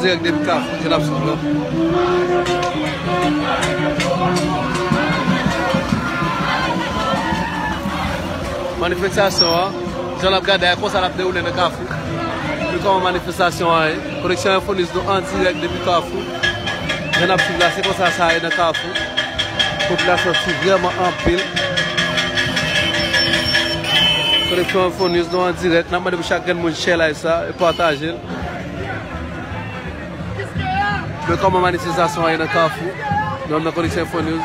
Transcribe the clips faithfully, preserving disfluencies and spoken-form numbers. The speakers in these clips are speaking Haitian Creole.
Dirèk depi Kafou, jan n ap swiv la. Manifestasyon an, jan n ap gade a, konsa l ap dewoule nan Kafou. Men kòman manifestasyon an ye. Koneksyon Info News, nou an dirèk depi Kafou. Jan n ap swiv la, se konsa sa ye nan Kafou. Popilasyon sou vrèman anpil. Koneksyon Info News, nou an dirèk. N ap mande pou chak grenn moun share live sa e pataje l. Men kòman manifestasyon an ye nan Kafou. Nou nan Koneksyon Info News.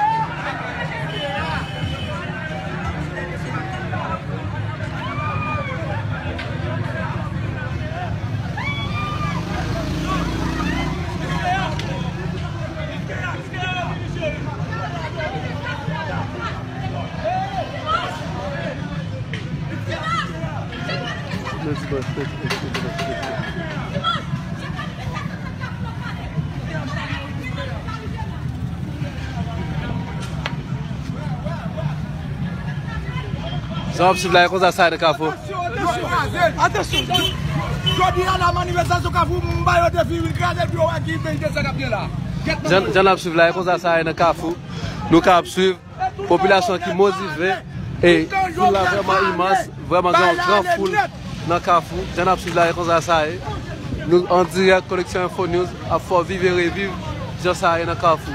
Jan w ap swiv la, e konsa sa ye nan Kafou. Atansyon, atansyon. Jodi a la manifestasyon Kafou, m ba yo defi, vin kraze l pou yo wè ki peyi de sa k ap gen la. Jan, jan n ap swiv la, e konsa sa ye nan Kafou. Nou ka ap swiv. Popilasyon ki motive e foul la vrèman imans, vrèman gen yon gran foul nan Kafou. Jan n ap swiv la, e konsa sa ye. Nou an dirèk, Koneksyon Info News ap fè w viv e reviv jan sa ye nan Kafou.